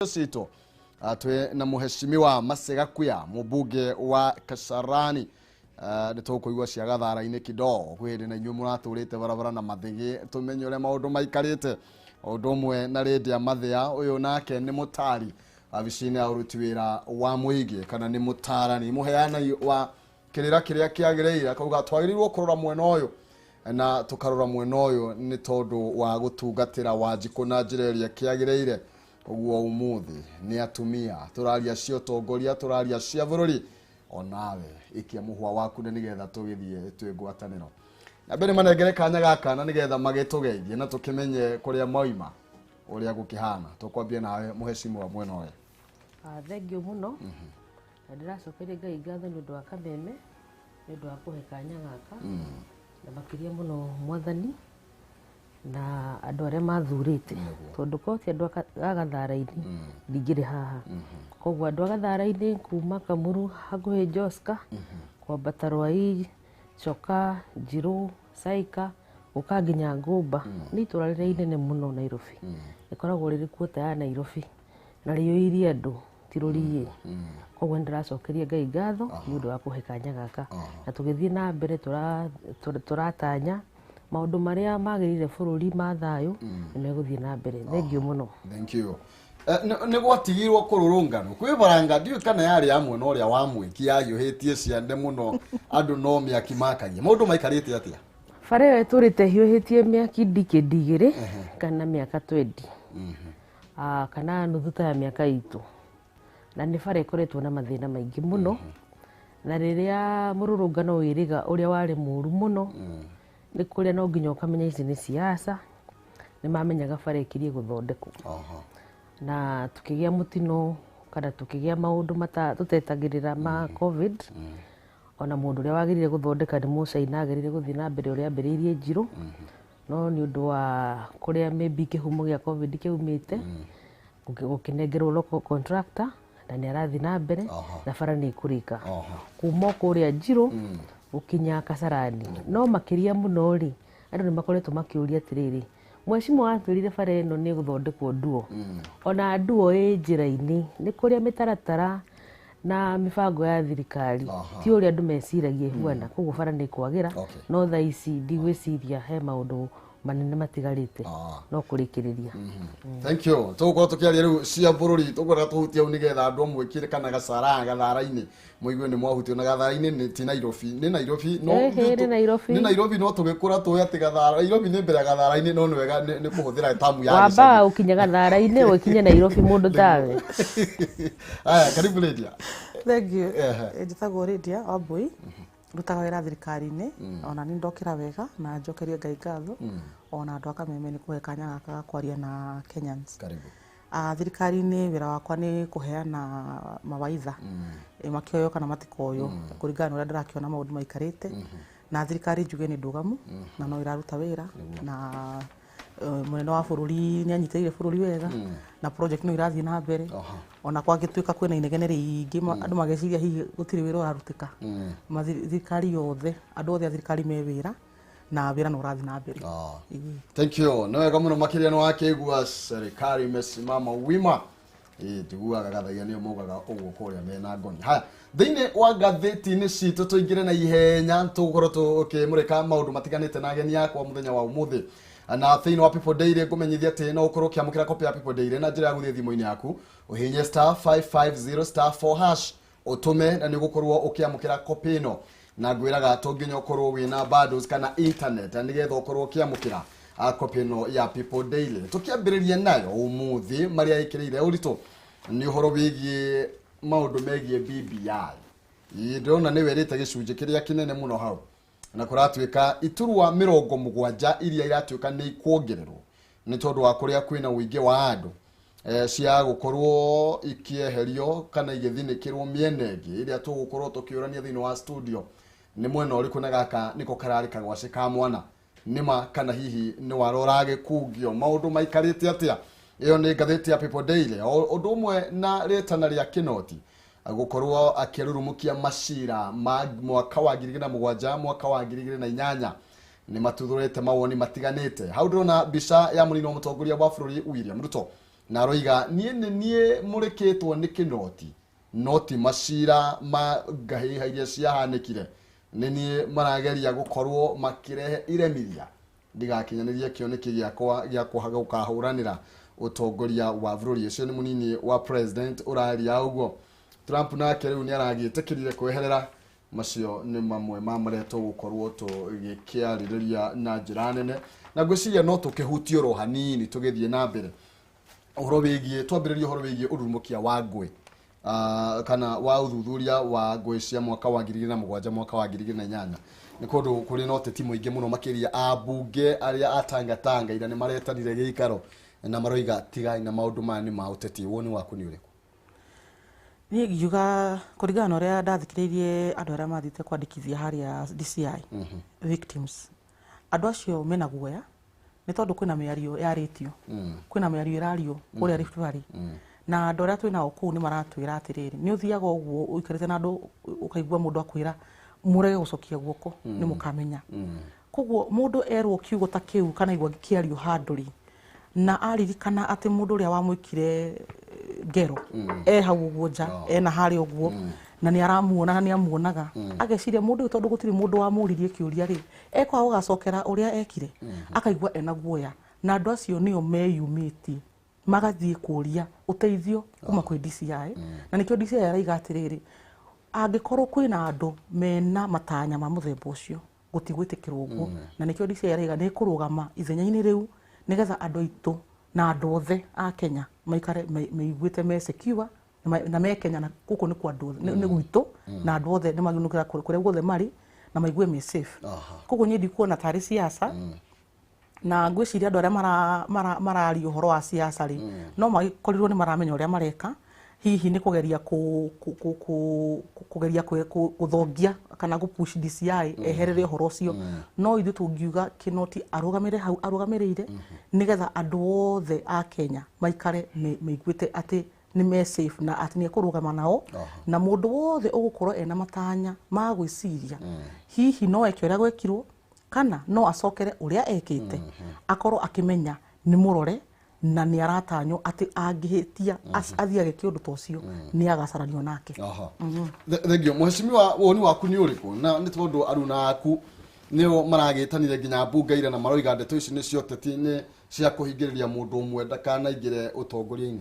Citũ twĩ na mũheshimiwa Masega Kuya, mũmbunge wa Kasarani. Nĩ tũkũigua cia gathara-inĩ kidogo kwĩ hĩndĩ na inyuĩ mũratũrĩte barabara na mathĩgĩ, tũmenye ũrĩa maũndũ maikarĩte. Ũndũ ũmwe na Lydia Mathĩa, ũyũ nake nĩ mũtari wabici-inĩ ya ũruti wĩra wa mũingĩ, kana nĩ mũtarani mũheanai wa kĩrĩra kĩrĩa kĩagĩrĩire, akauga twagĩrĩirwo kũrora mwena ũyũ na tũkarora mwena ũyũ nĩ tondũ wa gũtungatĩra Wanjikũ na njĩra ĩrĩa kĩagĩrĩire. Ũguo ũmũthĩ nĩ atumia tũraria cia ũtongoria, tũraria cia bũrũri, onawe ikia mũhwa waku na nĩgetha tũgĩthiĩ twĩ ngwatanĩro. Na mbere manengere kanya gaka na nĩgetha magĩtũgeithie na tũkĩmenye kũrĩa moima ũrĩa gũkĩhana. Tũkwambia nawe mũheshimiwa mwena ũyũ. Thengiũ mũno, na ndĩracokeria Ngai ngatho nĩ ũndũ wa kameme, nĩ ũndũ wa kũhe kanya gaka, na makĩria mũno mwathani na andũ arĩa mathurĩte, tondũ korwo ti andũ a gathara-inĩ ndingĩrĩ haha. Koguo andũ a gathara-inĩ kuma Kamuru hakuhĩ Joska, kwambata Rwai, Choka, Njirũ, Saika, gũka nginya Ngũmba, nĩ itũra rĩrĩa inene mũno Nairobi, rĩkoragwo rĩrĩ kuota ya Nairobi na rĩiyũirie andũ ti rũriĩ. Koguo nĩ ndĩracokeria Ngai ngatho nĩ ũndũ wa kũhe kanya gaka, na tũgĩthiĩ na mbere tũratanya maũndũ marĩa magĩrĩire bũrũri ma thayũ nĩ megũthiĩ na mbere. Thengiũ mũno. Thank you. Nĩ gwatigirwo kũrũrũngano kwĩ baranga, ndiũĩ kana yarĩ ya mwena ũrĩa wa mwĩki yahiũhĩtie ciande mũno, andũ no mĩaki makagia. Maũndũ maikarĩte atĩa? Bara ĩyo ĩtũrĩte hiũhĩtie mĩaki ndikĩndi igĩrĩ kana mĩaka 20, kana nuthu ta ya mĩaka itũ, na nĩ bara ĩkoretwo na mathĩna maingĩ mũno. Na rĩrĩa mũrũrũngano wĩrĩga ũrĩa warĩ mũru mũno, nĩ kũrĩa no nginya ũkamenya ici nĩ siasa, nĩ mamenyaga bara ĩkirie gũthondekwo. Na tukĩgĩa mũtino kana tukĩgĩa maũndũ tũtetagĩrĩra ma COVID. Ona mũndũ ũrĩa wagĩrĩire gũthondeka nĩ mũcaina, agĩrĩire gũthiĩ na mbere ũrĩa ambĩrĩirie Njirũ, no nĩ ũndũ wa kũrĩa maybe kĩhumo gĩa COVID kĩaumĩte, gũkĩnengerwo local contractor na nĩ arathiĩ na mbere na bara nĩ ĩkũrĩka kuma kũrĩa Njirũ gũkinya Kasarani. No makĩria mũno rĩ, andũ nĩ makoretwo makĩũria atĩrĩrĩ, mheshimiwa atwĩrire bara ĩno nĩ ĩgũthondekwo nduo, ona nduo ĩ njĩra-inĩ. Nĩ kũrĩa mĩtaratara na mĩbango ya thirikari ti ũrĩa andũ meciragia ĩhuana, koguo bara nĩ ĩkwagĩra. No thaa ici ndigwĩciria he maũndũ manene matigarĩte, no kũrĩkĩrĩria. Thank you. Tũgũkorwo tũkĩaria rĩu cia bũrũri, tũkwenda tũhutie hau nĩgetha andũ amwe kĩrĩ kana gacara gathara-inĩ mũigue nĩ mwahutio na gathara-inĩ. Nĩ ti Nairobi, nĩ Nairobi no Nĩ Nairobi. Nĩ Nairobi, no tũgĩkũra tũĩ atĩ gathara Nairobi nĩ mbere ya gathara-inĩ, no nĩ wega nĩ kũhũthĩra tamu ya wambaga ũkinye gathara-inĩ ũkinye Nairobi mũndũ tawe. Aya, karibu Lydia. Thank you. Njĩtagwo Lydia Wambui, ndutaga wĩra thirikari-inĩ. Ona nĩ ndokĩra wega na njokerie Ngai ngatho ona andũ a kameme nĩ kũhe kanya gaka ga kwaria na Kenyans. Karibu. Thirikari-inĩ wĩra wakwa nĩ kũheana mawaitha, makĩoywo kana matikoywo, kũringana na ũrĩa ndĩrakĩona maũndũ maikarĩte. Na thirikari njuge nĩ ndũgamu na no ĩraruta wĩra, na mũnene wa bũrũri nĩ anyitĩrĩire bũrũri wega na project no irathiĩ na mbere, ona kwangĩtuĩka kwĩna inegene rĩingĩ, andũ mageciria hihi gũtirĩ wĩra ũrarutĩka. Thirikari yothe, andũ othe a thirikari me wĩra na wĩra no ũrathiĩ na mbere. Thank you. Nĩ wega mũno makĩria, nĩ wakĩigua serikali imesimama wima. Njiguaga gathaia nĩo maugaga ũguo kũrĩa mena ngoni. Haya, thĩinĩ wa ngathĩti-inĩ citũ tũingĩre na ihenya, tũgũkorwo tũkĩmũrĩka maũndũ matiganĩte na ageni akwa mũthenya wa ũmũthĩ. Na thĩinĩ wa People Daily ngũmenyithia atĩ no ũkorwo ũkĩamũkĩra copy ya People Daily na njĩra ya gũthiĩ thimũ-inĩ yaku, ũhihinye *550*4# ũtũme, na nĩ ũgũkorwo ũkĩamũkĩra copy ĩno. Na ngwĩraga to nginya ũkorwo wĩna bundles kana internet na nĩgetha ũkorwo ũkĩamũkĩra copy ĩno ya People Daily. Tũkĩambĩrĩria nayo ũmũthĩ, marĩa ĩkĩrĩire ũritũ nĩ ũhoro wĩgiĩ maũndũ megiĩ BBI. Ndĩrona nĩ werĩte gĩcunjĩ kĩrĩa kĩnene mũno hau, na kũratuĩka iturwa 70 iria iratuĩka nĩ ikuongererwo nĩ tondũ wa kũrĩa kwĩna ũingĩ wa andũ, cia gũkorwo ikĩeherio kana igĩthinĩkĩrwo mĩena ĩngĩ ĩrĩa tũgũkorwo tũkĩũrania thĩinĩ wa studio nĩ mwena ũrĩkũ, na gaka nĩko kararĩ kagwacĩ ka mwana nĩma kana hihi nĩ wara ũragĩkungio, maũndũ maikarĩte atĩa. Ĩyo nĩ ngathĩti ya People Daily. O ũndũ ũmwe na rĩtana rĩa Kinoti gũkorwo akĩrurumukia macira ma mwaka wa 2007, mwaka wa 2008, nĩ matuthũrĩte mawoni matiganĩte. Hau ndĩrona mbica ya mũnini wa mũtongoria wa bũrũri William Ruto. Na aroiga niĩ nĩ niĩ mũrĩkĩtwo nĩ Kĩnoti, no ti macira ma ngahĩha iria ciahanĩkire. Nĩ niĩ marageria gũkorwo makĩrehe iremithia ndigakinyanĩrie kĩoneki gĩakwa gĩa kwaga gũkahũranĩra ũtongoria wa bũrũri. Ũcio nĩ mũnini wa president ũraria ũguo. Trump nake rĩu nĩ aragĩtĩkĩrire kweherera. Macio nĩ mamwe ma marĩa tũgũkorwo tũgĩkĩarĩrĩria na njĩra nene, na ngwĩciria no tũkĩhutie oro hanini tũgĩthiĩ na mbere ũhoro wĩgiĩ, twambĩrĩrie ũhoro wĩgiĩ ũrurumũkia wa ngũĩ, kana wa ũthuthuria wa ngũĩ cia mwaka wa 2007, mwaka wa 2008. Nĩ kũndũ kũrĩ na ũteti mũingĩ mũno, makĩria ambunge arĩa a Tangatanga ira nĩ maretanire gĩikaro na maroiga tigai na maũndũ maya nĩ ma ũteti. Woni waku nĩ ũrĩkũ? Niĩ ngiuga kũringana na ũrĩa ndathikĩrĩirie andũ arĩa mathiĩte kwandĩkithia harĩa DCI victims, andũ acio mena guoya nĩ tondũ kwĩna mĩario yarĩtio, kwĩna mĩario ĩrario kũrĩa Rift Valley, na andũ arĩa twĩnao kũu nĩ maratwĩra atĩrĩrĩ, nĩ ũthiaga ũguo ũikarĩte na andũ ũkaigua mũndũ akwĩra mũrege gũcokia guoko nĩ mũkamenya. Koguo mũndũ erwo kiugo ta kĩu kana igua gĩkĩario handũ rĩ, na aririkana atĩ mũndũ ũrĩa wamwĩkire ngero e hau ũguo nja, ena harĩa ũguo, na nĩ aramuona na nĩ amuonaga, ageciria mũndũ ũyũ, tondũ gũtirĩ mũndũ wamũririe kĩũria rĩ, ekwaga gũgacokera ũrĩa ekire, akaigua ena guoya. Na andũ acio nĩo meyumĩtie magathiĩ kũria ũteithio kuma kwĩ DCI, na nĩkĩo DCI araiga atĩrĩrĩ, angĩkorwo kwĩna andũ mena matanya ma mũthemba ũcio, gũtigwĩtĩkĩrwo ũguo. Na nĩkĩo DCI araiga nĩ ĩkũrũgama ithenya-inĩ rĩu nĩgetha andũ aitũ na andũ othe a Kenya maikare meiguĩte me secure na me Kenya, na gũkũ nĩ kwa andũ othe, nĩ gwitũ, na andũ othe nĩ magĩnũkĩra kũrĩa guothe marĩ na maigue me safe. Koguo niĩ ndikuona tarĩ siasa, na ngwĩciria andũ arĩa mararia ũhoro wa siasa rĩ, no magĩkorirwo nĩ maramenya ũrĩa mareka, hihi nĩ kũgeria kũgeria gũthongia kana gũ push DCI eherere ũhoro ũcio. No ithuĩ tũngiuga Kĩnoti arũgamĩre hau arũgamĩrĩire nĩgetha andũ othe a Kenya maikare meiguĩte atĩ nĩ me safe na atĩ nĩ ekũrũgama nao, na mũndũ wothe ũgũkorwo ena matanya ma gwĩciria hihi no eke ũrĩa gwekirwo kana no acokere ũrĩa ekĩte, akorwo akĩmenya nĩ mũrore na nĩ aratanywo atĩ angĩhĩtia athiĩ agĩke ũndũ ta ũcio nĩ agacaranio nake. Aha. Thengiũ mheshimiwa, woni waku nĩ ũrĩkũ? Na nĩ tondũ aruna aku nĩo maragĩtanire nginya mbunge ira na maroiga ndeto ici nĩ cia ũteti, nĩ cia kũhingĩrĩria mũndũ ũmwe ndakanaingĩre ũtongoria-inĩ.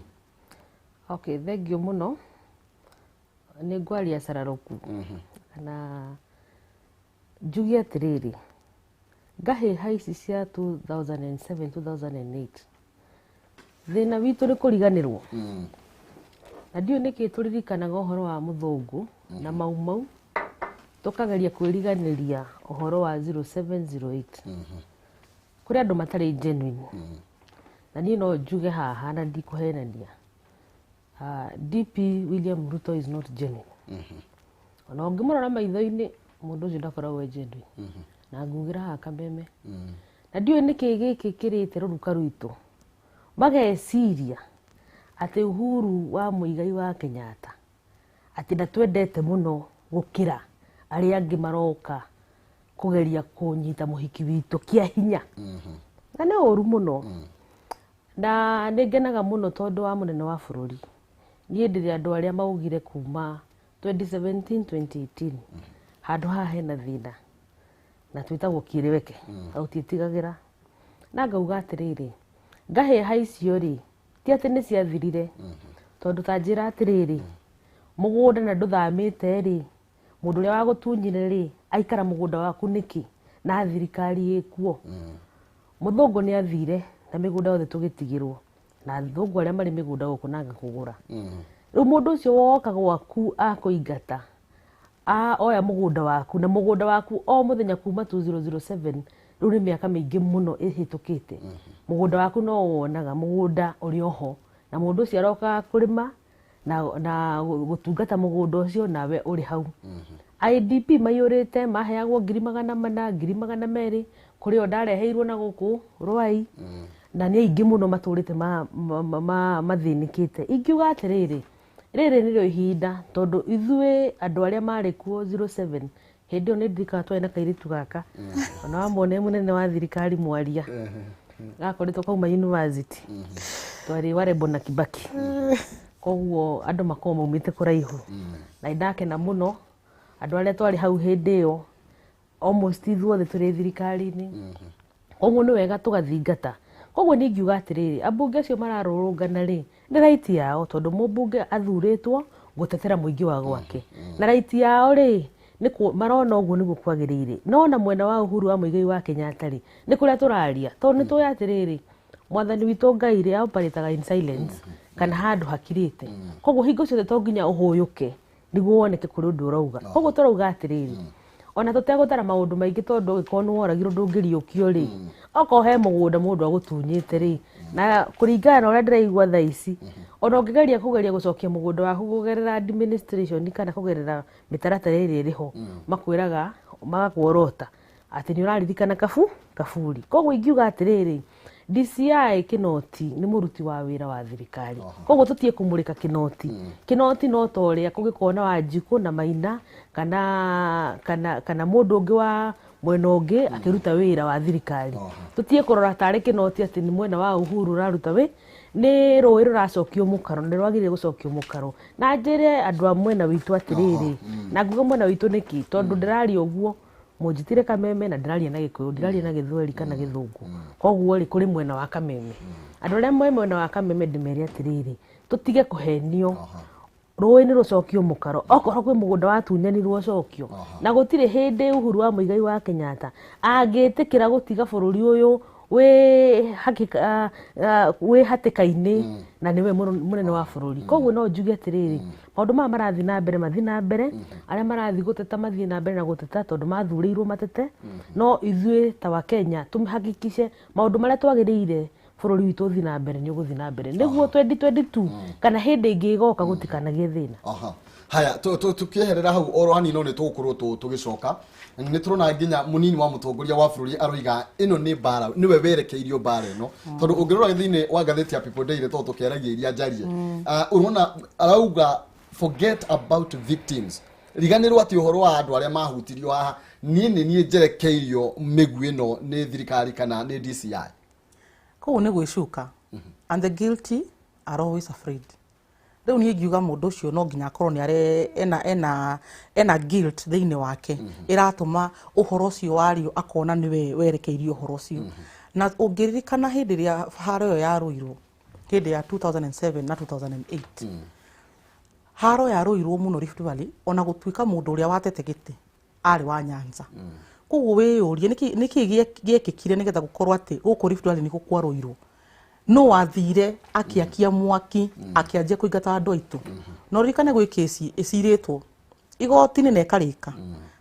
Okay, thengiũ mũno. Nĩ ngwaria cararũku kana njuge atĩrĩrĩ, ngahĩha ici cia 2007, 2008, thĩna witũ nĩ kũriganĩrwo, na ndiũĩ nĩkĩ tũririkanaga ũhoro wa mũthũngũ na Mau Mau, tũkageria kwĩriganĩria ũhoro wa 0708. Kũrĩ andũ matarĩ genuine, na niĩ no njuge haha na ndikũhenania, DP William Ruto is not genuine. Ona ũngĩmũrora maitho-inĩ, mũndũ ũcio ndakoragwo e genuine, na ngugĩra haha kameme, na ndiũĩ nĩkĩ gĩkĩ kĩrĩte rũruka rwitũ mageciria atĩ Uhuru wa Muigai wa Kenyatta atĩ ndatwendete mũno gũkĩra arĩa angĩ maroka kũgeria kũnyita mũhiki witũ kĩa hinya, na nĩ ũru mũno. Na nĩ ngenaga mũno tondũ wa mũnene wa bũrũri. Niĩ ndĩrĩ andũ arĩa maugire kuma 2017, 2018 handũ haha hena thĩna na twĩtagwo kĩrĩweke gũtiĩtigagĩra, na ngauga atĩrĩrĩ, ngahĩha icio rĩ, ti atĩ nĩ ciathirire, tondũ ta njĩra atĩrĩrĩ, mũgũnda na ndũthamĩte rĩ, mũndũ ũrĩa wagũtunyire rĩ, aikara mũgũnda waku nĩkĩ na thirikari ĩkuo? Mũthũngũ nĩ athire na mĩgũnda yothe tũgĩtigĩrwo na athũngũ arĩa marĩ mĩgũnda gũkũ na kũgũra. Rĩu mũndũ ũcio woka gwaku akũingata, oya mũgũnda waku, na mũgũnda waku o mũthenya kuma 2007, rĩu nĩ mĩaka mĩingĩ mũno ĩhĩtũkĩte, mũgũnda waku no wonaga mũgũnda ũrĩ oho, na mũndũ ũcio arokaga kũrĩma na gũtungata mũgũnda ũcio nawe ũrĩ hau. IDP maiyũrĩte, maheagwo 400,000, 200,000, kũrĩ o ndareheirwo na gũkũ Rwai, na nĩ aingĩ mũno matũrĩte mathĩnĩkĩte. Ingiuga atĩrĩrĩ, rĩrĩ nĩrĩo ihinda, tondũ ithuĩ andũ arĩa marĩ kuo 07 hĩndĩ ĩyo, nĩ ndirikana twarĩ na kairĩtu gaka, ona wamwone mũnene wa thirikari mwaria, gakoretwo kauma university. Twarĩ warembo na Kibaki. Koguo andũ makoragwo maumĩte kũraihu. Na nĩndakena mũno andũ arĩa twarĩ hau hĩndĩ ĩyo almost ithuothe tũrĩ thirikari-inĩ. Koguo nĩ wega tũgathingata. Koguo niĩ ingiuga atĩrĩrĩ, ambunge acio mararũrũngana rĩ, nĩ right yao tondũ mũmbunge athurĩtwo gũtetera mũingĩ wa gwake. Na right yao rĩ, nĩ marona ũguo nĩguo kwagĩrĩire. No na mwena wa Uhuru wa Muigai wa Kenyatta rĩ, nĩ kũrĩa tũraria. Tondũ nĩ tũĩ atĩrĩrĩ, mwathani witũ Ngai rĩ, operataga in silence kana handũ hakirĩte. Koguo hingo ciothe to nginya ũhũyũke nĩguo woneke kũrĩ ũndũ ũrauga. Koguo tũrauga atĩrĩrĩ, ona tũtegũtara maũndũ maingĩ tondũ ũngĩkorwo nĩ woragirwo ndũngĩriũkio rĩ, okorwo he mũgũnda mũndũ agũtunyĩte rĩ, na kũringana na ũrĩa ndĩraigua thaa ici, ona ũngĩgeria kũgeria gũcokia mũgũnda waku kũgerera administration kana kũgerera mĩtaratara ĩrĩa ĩrĩ ho, makwĩraga magakuorota atĩ nĩ ũraririkana kaburi. Koguo ingiuga atĩrĩrĩ, DCI Kinoti nĩ mũruti wa wĩra wa thirikari. Koguo tũtige kũmũrĩka Kinoti. Kinoti no ta ũrĩa kũngĩkorwo na Wanjikũ na Maina kana mũndũ ũngĩ wa mwena ũngĩ akĩruta wĩra wa thirikari. Tũtige kũrora tarĩ Kinoti atĩ nĩ mwena wa Uhuru ũraruta wĩ nĩ rũĩ rũracokio mũkaro, nĩ rwagĩrĩire gũcokio mũkaro. Na njĩre andũ a mwena witũ atĩrĩrĩ, na nguga mwena witũ nĩkĩ, tondũ ndĩraria ũguo mũnjĩtire Kameme na ndĩraria na Gĩkũyũ, ndĩraria na Gĩthweri kana Gĩthũngũ. Koguo rĩ, kũrĩ mwena wa Kameme. Andũ arĩa me mwena wa Kameme ndĩmere atĩrĩrĩ, tũtige kũhenio. Rũĩ nĩ rũcokio mũkaro, okorwo kwĩ mũgũnda watunyanirwo ũcokio. Na gũtirĩ hĩndĩ Uhuru wa Muigai wa Kenyatta angĩtĩkĩra gũtiga bũrũri ũyũ wĩ hatĩka-inĩ na nĩwe mũnene wa bũrũri. Koguo no njuge atĩrĩrĩ, maũndũ maya marathiĩ na mbere mathiĩ na mbere, arĩa marathiĩ gũteta mathiĩ na mbere na gũteta tondũ mathurĩirwo matete, no ithuĩ ta Wakenya tũhakikice maũndũ marĩa twagĩrĩire bũrũri witũ ũthiĩ na mbere nĩ ũgũthiĩ na mbere nĩguo 2022 kana hĩndĩ ĩngĩ ĩgoka gũtikanagĩe thĩna. Haya, tukieherera hau oro hanini no nĩ tũgũkorwo tũgĩcoka. Nĩ tũrona nginya mũnini wa mũtongoria wa bũrũri aroiga ĩno nĩ mbara, nĩwe werekeirio mbara ĩno, tondũ ũngĩrora thĩinĩ wa ngathĩti ya People Daily tondũ tũkĩaragia iria njarie, ũrona arauga forget about victims, riganĩrwo atĩ ũhoro wa andũ arĩa mahutirio haha, niĩ nĩ niĩ njerekeirio mĩguĩ ĩno nĩ thirikari kana nĩ DCI. Kũu nĩ gwĩcuka, and the guilty are always afraid. Rĩu niĩ ngiuga mũndũ ũcio no nginya akorwo nĩ are ena guilt thĩinĩ wake, ĩratũma ũhoro ũcio wario akona nĩwe werekeirio ũhoro ũcio. Na ũngĩririkana hĩndĩ ĩrĩa haro ĩyo yarũirwo hĩndĩ ya 2007 na 2008, haro yarũirwo mũno Rift Valley, ona gũtuĩka mũndũ ũrĩa watete gĩtĩ arĩ wa Nyanza. Koguo wĩyũrie nĩkĩ gĩekĩkire nĩgetha gũkorwo atĩ gũkũ Rift Valley nĩkuo kwarũirwo. No wathire akĩakia mwaki akĩanjia kũingata andũ aitũ. No ririkane gwĩ kesi ĩcirĩtwo igoti-inĩ na ĩkarĩka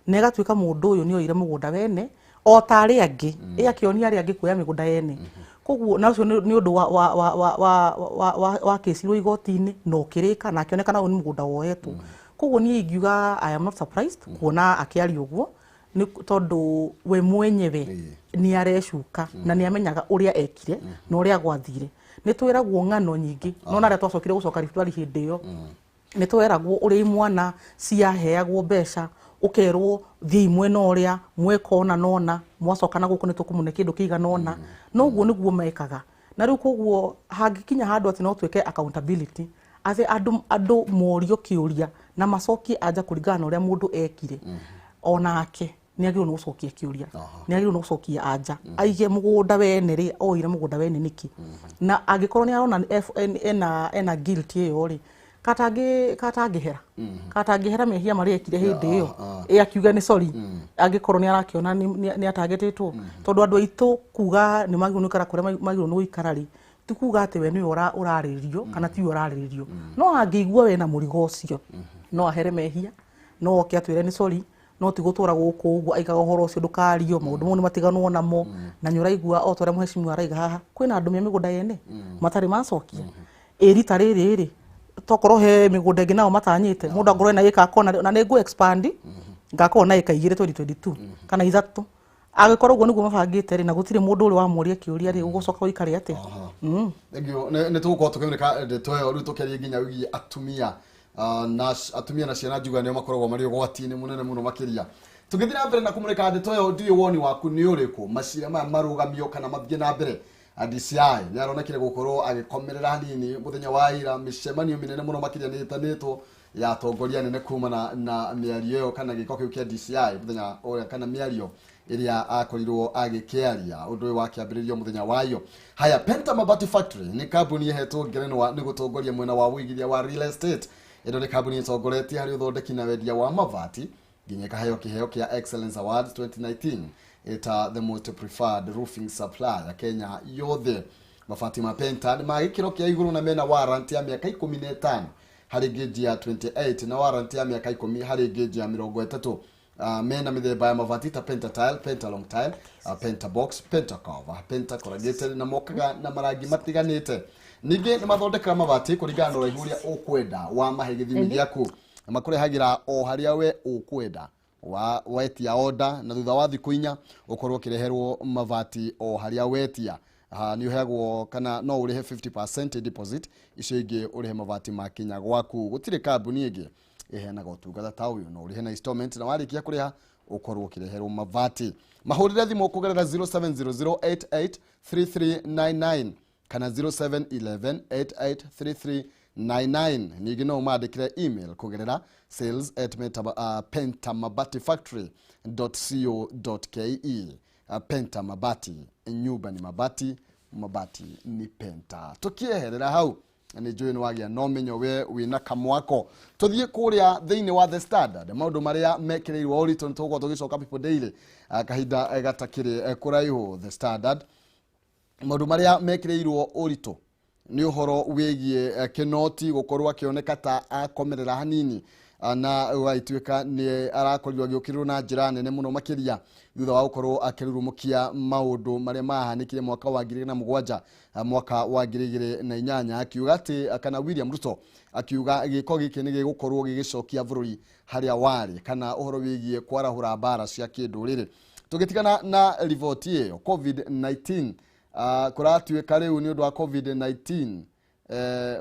na ĩgatuĩka mũndũ ũyũ nĩ oire mũgũnda wene o ta arĩa angĩ, ĩ akĩonia arĩa angĩ kuoya mĩgũnda yene. Koguo na ũcio nĩ ũndũ wa kĩcirwo igoti-inĩ na ũkĩrĩka na akĩonekana ũyũ nĩ mũgũnda woetwo. Koguo niĩ ingiuga I am not surprised kuona akĩaria ũguo, nĩ tondũ we mwenyewe nĩ arecuka na nĩ amenyaga ũrĩa ekire na ũrĩa gwathire. Nĩ twĩragwo ng'ano nyingĩ, no na arĩa twacokire gũcoka Rift Valley hĩndĩ ĩyo nĩ tweragwo ũrĩa imwana ciaheagwo mbeca, ũkerwo thiĩi mwena ũrĩa mweka ũna na ũna, mwacoka na gũkũ nĩ tũkũmũne kĩndũ kĩigana ũna. No ũguo nĩguo mekaga. Na rĩu koguo hangĩkinya handũ atĩ no twĩke accountability, atĩ andũ morio kĩũria na macokie anja kũringana na ũrĩa mũndũ ekire, onake nĩ agĩrĩirwo nĩ gũcokia kĩũria, nĩ agĩrĩirwo nĩ gũcokia anja, aige mũgũnda wene rĩ, oire mũgũnda wene nĩkĩ, na angĩkorwo nĩ arona ena guilt ĩyo rĩ, katangĩhera mehia marĩa ekire hĩndĩ ĩyo, ĩ akiuge nĩ sorry, angĩkorwo nĩ arakĩona nĩ atagĩtĩtwo. Tondũ andũ aitũ kuga nĩ magĩrĩirwo nĩ gũikara kũrĩa magĩrĩirwo nĩ gũikara rĩ, ti kuga atĩ we nĩwe ũrarĩrĩrio kana tiwe ũrarĩrĩrio. No angĩigua we na mũrigo ũcio, no ahere mehia, no oke atwĩre nĩ sorry, no ti gũtũra gũkũ ũguo aigaga ũhoro ũcio ndũkario, maũndũ mau nĩ matiganwo namo. Na nĩ ũraigua o ta ũrĩa mũhecimiwa araiga haha, kwĩna andũ me mĩgũnda yene matarĩ macokia. Ĩ rita rĩrĩ rĩ, tokorwo he mĩgũnda ĩngĩ nao matanyĩte, mũndũ angorwo ena ĩka akona, na nĩ ngũ expand ngakorwo na ĩka igĩrĩ 2022 kana ithatũ. Angĩkorwo ũguo nĩguo mabangĩte rĩ, na gũtirĩ mũndũ ũrĩ wamoria kĩũria rĩ, ũgũcoka ũikare atĩa? Thank you. Nĩ tũgũkorwo tũkĩmũrĩka ndeto ĩyo rĩu tũkĩaria nginya wĩgiĩ atumia, na atumia na ciana njuga nĩo makoragwo marĩ ũgwati-inĩ mũnene mũno makĩria. Tũgĩthiĩ na mbere na kũmũrĩka ndeto ĩyo, ndiũĩ woni waku nĩ ũrĩkũ, macira maya marũgamio kana mathiĩ na mbere. DCI nĩ aronekire gũkorwo agĩkomerera hanini mũthenya wa ira mĩcemanio mĩnene mũno makĩria nĩ ĩtanĩtwo ya atongoria nene kumana na mĩario ĩyo kana gĩko kĩu kĩa DCI mũthenya ũrĩa kana mĩario ĩrĩa akorirwo agĩkĩaria ũndũ ũyũ wakĩambĩrĩrio mũthenya wayo. Haya, Penta Mabati Factory nĩ kambuni ĩhetwo ngerenwa nĩ gũtongoria mwena wa ũigithia wa real estate. Ĩno nĩ kambuni ĩtongoretie harĩ ũthondeki na wendia wa mabati nginya ĩkaheo kĩheo kĩa Excellence Awards 2019 ĩta the most preferred roofing supplier Kenya yothe. Mabati ma Penta nĩ ma gĩkĩro kĩa igũrũ na mena warranty ya mĩaka 15 harĩ gauge ya 28 na warranty ya mĩaka 10 harĩ gauge ya 30. Mena mĩthemba ya mabati ta Penta tile, Penta long tile, Penta box, Penta cover, Penta corrugated na mokaga na marangi matiganĩte. Ningĩ nĩ mathondekaga mabati kũringana na ũraihu ũrĩa ũkwenda wa mahe gĩthimi gĩaku na makũrehagĩra o harĩa we ũkwenda wa wetia order na thutha wa thikũ 4 ũkorwo ũkĩreherwo mabati o harĩa wetia. Nĩ ũheagwo kana no ũrĩhe 50% deposit, icio ingĩ ũrĩhe mabati makinya gwaku. Gũtirĩ kambuni ĩngĩ ĩheanaga ũtungata ta ũyũ, no ũrĩhe na installment na warĩkia kũrĩha ũkorwo ũkĩreherwo mabati. Mahũrĩre thimũ kũgerera 0700883399 kana 0711883399. Ningĩ no ũmandĩkĩre email kũgerera sales@pentamabatiFactory.co.ke. Penta Mabati, nyumba ni mabati, mabati ni Penta. Tukieherera hau nĩ njũĩ nĩ wagĩa no menyo we wĩna kamwako. Tũthiĩ kũrĩa thĩinĩ wa The Standard maũndũ marĩa mekĩrĩirwo ũritũ nĩ tũgũkorwo tũgĩcoka People Daily kahinda gatakĩrĩ kũraihu. The Standard maũndũ marĩa mekĩrĩirwo ũritũ nĩ ũhoro wĩgiĩ Kinoti gũkorwo akĩoneka ta akomerera hanini na ũgagĩtuĩka nĩ arakorirwo agĩũkĩrĩrwo na njĩra nene mũno makĩria thutha wa gũkorwo akĩrurumũkia maũndũ marĩa mahanĩkire mwaka wa 2007 mwaka wa 2008 akiuga atĩ kana William Ruto akiuga gĩko gĩkĩ nĩ gĩgũkorwo gĩgĩcokia bũrũri harĩa warĩ kana ũhoro wĩgiĩ kwarahũra mbara cia kĩndũrĩrĩ. Tũgĩtigana na riboti ĩyo COVID-19 kũratuĩka rĩu nĩ ũndũ wa COVID-19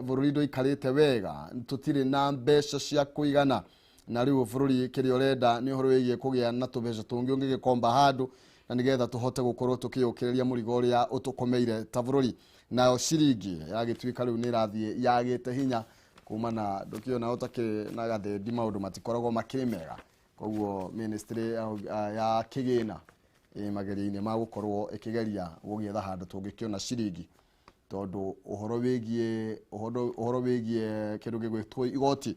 bũrũri ndũikarĩte wega, tũtirĩ na mbeca cia kũigana na rĩu bũrũri kĩrĩa ũrenda nĩ ũhoro wĩgiĩ kũgĩa na tũbeca tũngĩ ũngĩgĩkomba handũ na nĩgetha tũhote gũkorwo tũkĩyũkĩrĩria mũrigo ũrĩa ũtũkomeire ta bũrũri. Nayo ciringi yagĩtuĩka rĩu nĩ ĩrathiĩ yagĩte hinya kumana ndũkĩona ũtakĩrĩ na gathendi maũndũ matikoragwo makĩrĩ mega, koguo ministry ya kĩgĩna ĩ mageria-inĩ ma gũkorwo ĩkĩgeria gũgĩetha handũ tũngĩkĩona ciringi tondũ ũhoro wĩgiĩ kĩndũ gĩgwĩtwo igoti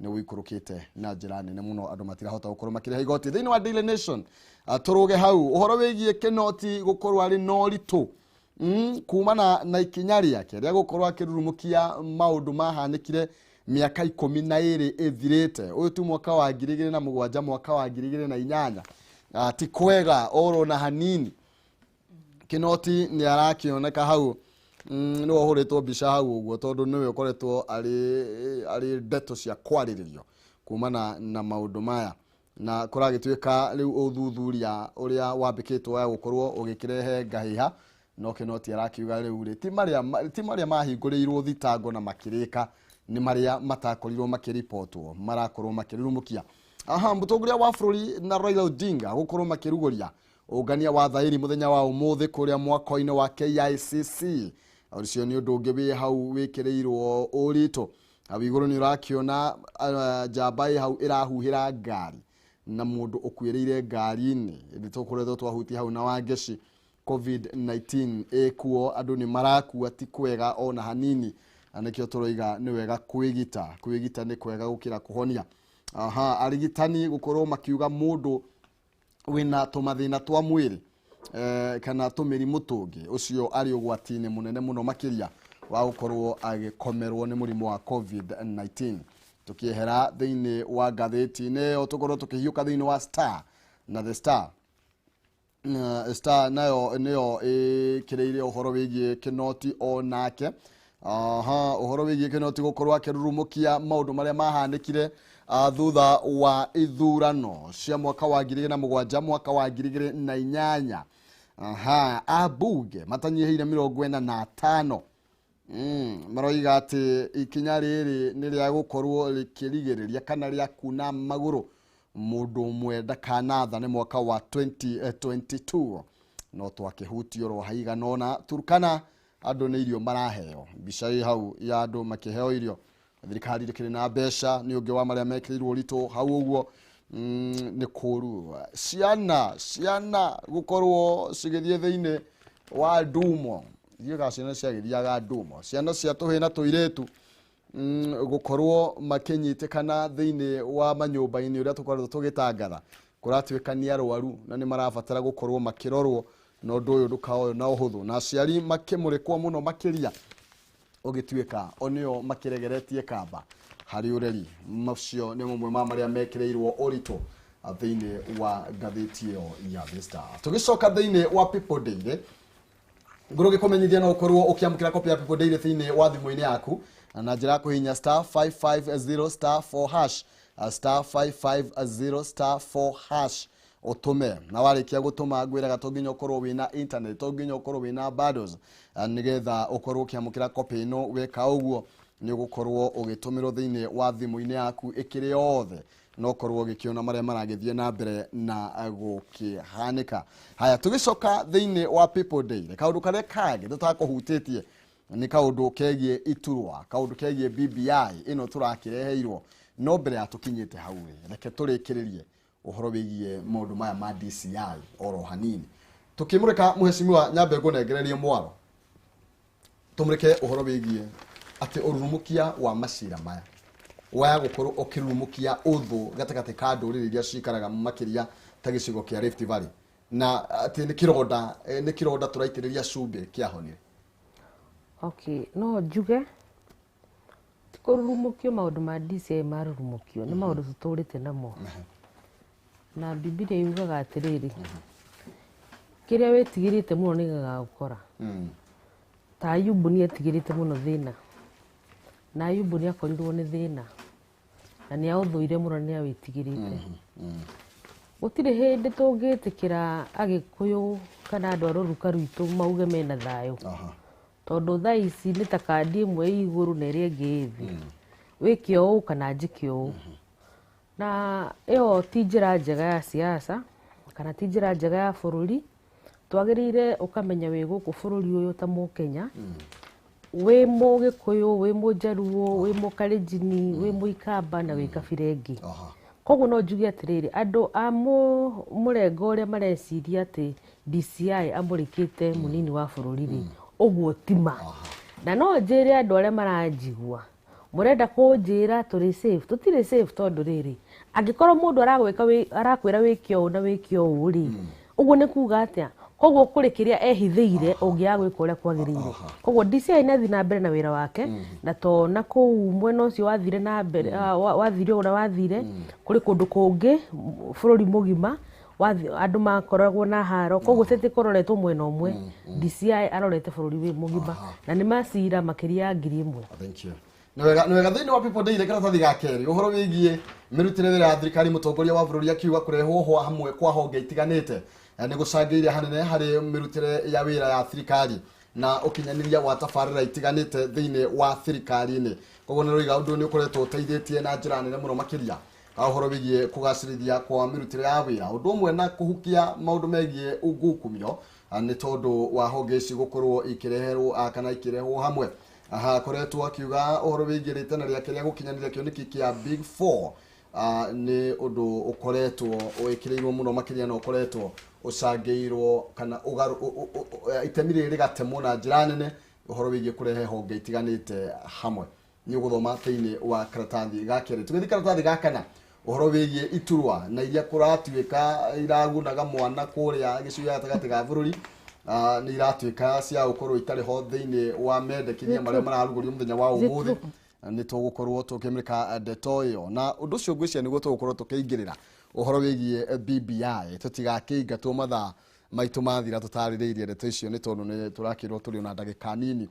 nĩ ũikũrũkĩte na njĩra nene mũno, andũ matirahota gũkorwo makĩrĩha igoti. Thĩinĩ wa Daily Nation tũrũge hau ũhoro wĩgiĩ Kinoti gũkorwo arĩ na ũritũ kumana na ikinya rĩake rĩa gũkorwo akĩrurumũkia maũndũ mahanĩkire mĩaka 12 ĩthirĩte. Ũyũ tu mwaka wa 2007 mwaka wa 2008 ti kwega oro na hanini. Kinoti nĩ arakĩoneka hau nĩwe ũhũrĩtwo mbica hau ũguo tondũ nĩwe ũkoretwo arĩ ndeto cia kwarĩrĩrio kumana na maũndũ maya na kũragĩtuĩka rĩu ũthuthuria ũrĩa wambĩkĩtwo wa gũkorwo ũgĩkĩrehe ngahĩha no Kinoti arakiuga rĩu rĩ ti marĩa mahingũrĩirwo thitango na makĩrĩka nĩ marĩa matakorirwo makĩribotwo marakorwo makĩrurumũkia. Aha, mũtongoria wa bũrũri na Raila Odinga gũkorwo makĩrugũria ũngania wa thaĩri mũthenya wa ũmũthĩ kũrĩa mwako-inĩ wa KICC. Ũcio nĩ ũndũ ũngĩ wĩ hau wĩkĩrĩirwo ũritũ. Hau igũrũ nĩ ũrakĩona njamba ĩ hau ĩrahuhĩra ngari na mũndũ ũkuĩrĩire ngari-inĩ. Nĩ tũkoretwo twahutia hau na Wangeci COVID-19 ĩkuo andũ nĩ marakua ti kwega ona hanini na nĩkĩo tũroiga nĩ wega kwĩgita. Kwĩgita nĩ kwega gũkĩra kũhonia. Aha, arigitani gũkorwo makiuga mũndũ wĩna tũmathĩna twa mwĩrĩ kana tũmĩrimũ tũngĩ ũcio arĩ ũgwati-inĩ mũnene mũno makĩria wa gũkorwo agĩkomerwo nĩ mũrimũ wa COVID-19. Tũkĩehera thĩinĩ wa ngathĩti-inĩ ĩyo tũkorwo tũkĩhiũka thĩinĩ wa Star na The Star. Star nayo nĩyo ĩkĩrĩire ũhoro wĩgiĩ Kinoti o nake. Aha, ũhoro wĩgiĩ Kinoti gũkorwo akĩrurumũkia maũndũ marĩa mahanĩkire thutha wa ithurano cia mwaka wa 2007 mwaka wa 2008. Aha, ambunge matanyihĩire 45 maroiga atĩ ikinya rĩrĩ nĩ rĩa gũkorwo rĩkĩrigĩrĩria kana rĩa kuna magũrũ mũndũ ũmwe ndakanathane mwaka wa 2022. No twakĩhutio ro haigana ũna. Turkana andũ nĩ irio maraheo, mbica ĩ hau ya andũ makĩheo irio, thirikari ndĩkĩrĩ na mbeca nĩ ũngĩ wa marĩa mekĩrĩirwo ũritũ hau ũguo. Nĩ kũru ciana gũkorwo cigĩthiĩ thĩinĩ wa ndumo, ithuĩga ciana ciagĩthiaga ndumo, ciana cia tũhĩ na tũirĩtu gũkorwo makĩnyitĩkana thĩinĩ wa manyũmba-inĩ ũrĩa tũkoretwo tũgĩtangatha, kũratuĩka nĩ arwaru na nĩ marabatara gũkorwo makĩrorwo, na ũndũ ũyũ ndũkaoywo na ũhũthũ, na aciari makĩmũrĩkwo mũno makĩria ũgĩtuĩka o nĩo makĩregeretie kamba harĩ ũreri. Macio nĩ mamwe ma marĩa mekĩrĩirwo ũritũ thĩinĩ wa ngathĩti ĩyo ya The Star. Tũgĩcoka thĩinĩ wa People Daily, ngũrũ gĩkũmenyithia no ũkorwo ũkĩamũkĩra copy ya People Daily thĩinĩ wa thimũ-inĩ yaku na njĩra ya kũhihinya star 550 star 4 hash, star 550 star 4 hash ũtũme, na warĩkia gũtũma ngwĩraga to nginya ũkorwo wĩna internet, to nginya ũkorwo wĩna bundles nĩgetha ũkorwo ũkĩamũkĩra copy ĩno. Weka ũguo nĩ ũgũkorwo ũgĩtũmĩrwo thĩinĩ wa thimũ-inĩ yaku ĩkĩrĩ yothe, no ũkorwo ũgĩkĩona marĩa maragĩthiĩ na mbere na gũkĩhanĩka. Haya, tũgĩcoka thĩinĩ wa People Daily, kaũndũ karĩa kangĩ tũtakũhutĩtie nĩ kaũndũ kegiĩ iturwa, kaũndũ kegiĩ BBI ĩno tũrakĩreheirwo. No mbere ya tũkinyĩte hau rĩ, reke tũrĩkĩrĩrie ũhoro wĩgiĩ maũndũ maya ma DCI oro hanini. Tũkĩmũrĩka mũhecimiwa, nyambe ngũnengererie mwaro tũmũrĩke ũhoro wĩgiĩ atĩ ũrurumukia wa macira maya waya gũkorwo ũkĩrurumukia ũthũ gatagatĩ ka ndũrĩrĩ iria cikaraga makĩria ta gĩcigo kĩa Rift Valley, na atĩ nĩ kĩronda, nĩ kĩronda tũraitĩrĩria cumbĩ kĩahonire. Okay, no njuge ti kũrurumũkio, maũndũ ma DCI marurumũkio nĩ maũndũ tũtũrĩte namo, na Bibilia yugaga atĩrĩrĩ, kĩrĩa wĩtigĩrĩte mũno nĩ gĩgagũkora. Ta Ayubu nĩ etigĩrĩte mũno thĩna, na Ayubu nĩ akorirwo nĩ thĩna na nĩ aũthũire mũno, nĩ awĩtigĩrĩte. Gũtirĩ hĩndĩ tũngĩtĩkĩra Agĩkũyũ kana andũ a rũruka rwitũ mauge mena thayũ, tondũ thaa ici nĩ ta kandi ĩmwe ĩ igũrũ na ĩrĩa ĩngĩ ĩ thĩ, wĩke ũũ kana njĩke ũũ, na ĩyo ti njĩra njega ya siasa kana ti njĩra njega ya bũrũri. Twagĩrĩire ũkamenya wĩ gũkũ bũrũri ũyũ ta Mũkenya, wĩ Mũgĩkũyũ, wĩ Mũjaruo, wĩ Mũkalenjini, wĩ Mũikamba na wĩ kabira ĩngĩ. Koguo no njuge atĩrĩrĩ, andũ a mũrengo ũrĩa mareciria atĩ DCI amũrĩkĩte mũnini wa bũrũri rĩ, ũguo ti ma. Na no njĩre andũ arĩa maranjigua, mũrenda kũnjĩra tũrĩ safe? Tũtirĩ safe, tondũ rĩrĩ, angĩkorwo mũndũ aragwĩka arakwĩra wĩke ũũ na wĩke ũũ rĩ, ũguo nĩ kuga atĩa? Koguo kũrĩ kĩrĩa ehithĩire ũngĩaga gwĩka ũrĩa kwagĩrĩire. Koguo DCI nĩ athiĩ na mbere na wĩra wake, na to na kũu mwena ũcio wathire na mbere, wathire ũrĩa wathire, kũrĩ kũndũ kũngĩ bũrũri mũgima andũ makoragwo na haro. Koguo tete kũroretwo mwena ũmwe, DCI arorete bũrũri wĩ mũgima na nĩ macira makĩria ya 1000. Thank you. Nĩ wega, nĩ wega. Thĩinĩ wa People Daily karatathi ga kerĩ, ũhoro wĩgiĩ mĩrutĩre wĩra ya thirikari, mũtongoria wa bũrũri akiuga kũrehwo hwa hamwe kwa honge itiganĩte nĩ gũcangĩire hanene harĩ mĩrutĩre ya wĩra ya thirikari na ũkinyanĩria wa tabarĩra itiganĩte thĩinĩ wa thirikari-inĩ. Koguo nĩ roiga ũndũ nĩ ũkoretwo ũteithĩtie na njĩra nene mũno makĩria ũhoro wĩgiĩ kũgacĩrithia kwa mĩrutĩre ya wĩra, ũndũ ũmwe na kũhukia maũndũ megiĩ ungukumio, nĩ tondũ wa honge ici gũkorwo ikĩreherwo kana ikĩrehwo hamwe. Aha, akoretwo akiuga ũhoro wĩgiĩ rĩtana rĩake rĩa gũkinyanĩria kĩoneki kĩa Big Four nĩ ũndũ ũkoretwo wĩkĩrĩirwo mũno makĩria na ũkoretwo ũcangĩirwo kana itemi rĩrĩ rĩgatemwo na njĩra nene ũhoro wĩgiĩ kũrehe honge itiganĩte hamwe. Nĩ ũgũthoma thĩinĩ wa karatathi ga kerĩ. Tũgĩthiĩ karatathi ga kana, ũhoro wĩgiĩ iturwa na iria kũratuĩka iragunaga mwana kũrĩa gĩcigo gĩa gatagatĩ ga bũrũri, nĩ iratuĩka cia gũkorwo itarĩ ho thĩinĩ wa mendekithia marĩa mararugũrio mũthenya wa ũmũthĩ. Nĩ tũgũkorwo tũkĩmũrĩka ndeto ĩyo, na ũndũ ũcio ngwĩciria nĩguo tũgũkorwo tũkĩingĩrĩra ũhoro wĩgiĩ BBI, tũtigakĩingatwo mathaa maitũ mathira tũtarĩrĩirie ndeto icio, nĩ tondũ nĩ tũrakĩrwo tũrĩ ona ndagĩka nini.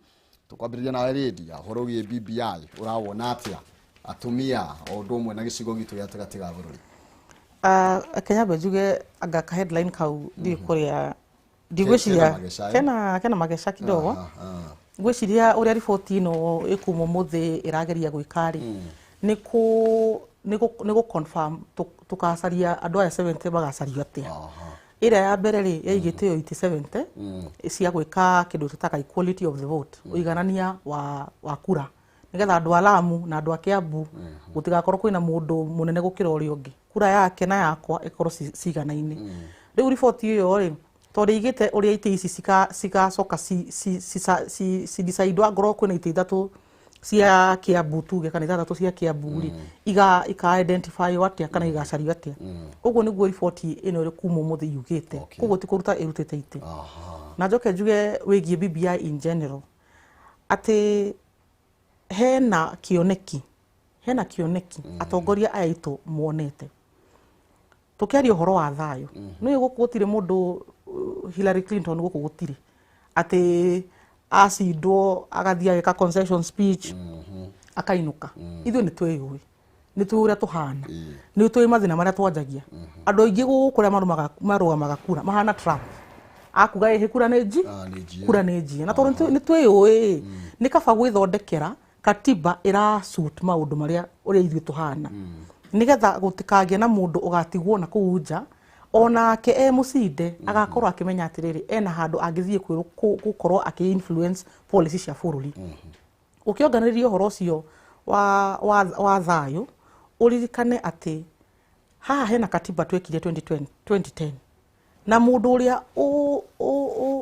Tũkwambĩrĩria nawe Lydia, ũhoro wĩgiĩ BBI ũrawona atĩa, atumia o ũndũ ũmwe na gĩcigo gitũ gĩa gatagatĩ ga bũrũri? Kenya mbe njuge anga ka headline kau ndiũĩ kũrĩa ndigwĩciria Kena mageca, eh? Kena mageca kidogo. Ngwĩciria ũrĩa riboti ĩno ĩkuma ũmũthĩ ĩrageria gwĩka rĩ, nĩ gũ confirm tũkacaria andũ aya 70 magacario atĩa. Ĩrĩa ya mbere rĩ, yaigĩte ĩyo itĩ 70 cia gwĩka kĩndũ tũtaga equality of the vote, ũiganania wa kura, nĩgetha andũ a Lamu na andũ a Kiambu gũtigakorwo kwĩna mũndũ mũnene gũkĩra ũrĩa ũngĩ, kura yake na yakwa ĩkorwo ciganaine. Rĩu riboti ĩyo rĩ, tondũ ĩigĩte ũrĩa itĩ ici cigacoka ci decide, angorwo kwĩna itĩ ithatũ cia Kiambu tuge kana ithathatũ cia Kiambu rĩ, ika identify atĩa kana igacario atĩa. Ũguo nĩguo riboti ĩno ĩrĩ kuma ũmũthĩ yugĩte. Koguo ti kũruta ĩrutĩte itĩ. Na njoke njuge wĩgiĩ BBI in general atĩ hena kĩoneki atongoria aya aitũ monete. Tũkĩaria ũhoro wa thayũ, nĩ gũkũ gũtirĩ mũndũ Hillary Clinton, gũkũ gũtirĩ atĩ acindwo agathiĩ ageka concession speech akainũka. Ithuĩ nĩ twĩyũĩ, nĩ tũĩ ũrĩa tũhana, nĩ tũĩ mathĩna marĩa twanjagia. Andũ aingĩ gũkũ ũrĩa marũgamaga kura mahana Trump, akuga ĩhĩ kura nĩ nji. Ah, nĩ njie. Kura nĩ njie, na tondũ nĩ twĩyũĩ, nĩ kaba gwĩthondekera katiba ĩra suit maũndũ marĩa ũrĩa ithuĩ tũhana, nĩgetha gũtikagĩe na mũndũ ũgatigwo na kũu nja. Onake e mũcinde agakorwo akĩmenya atĩrĩrĩ, ena handũ angĩthiĩ gũkorwo akĩ influence policy cia bũrũri. Ũkĩonganĩrĩria ũhoro ũcio wa thayũ, ũririkane atĩ haha hena katiba twekire 2020 2010, na mũndũ ũrĩa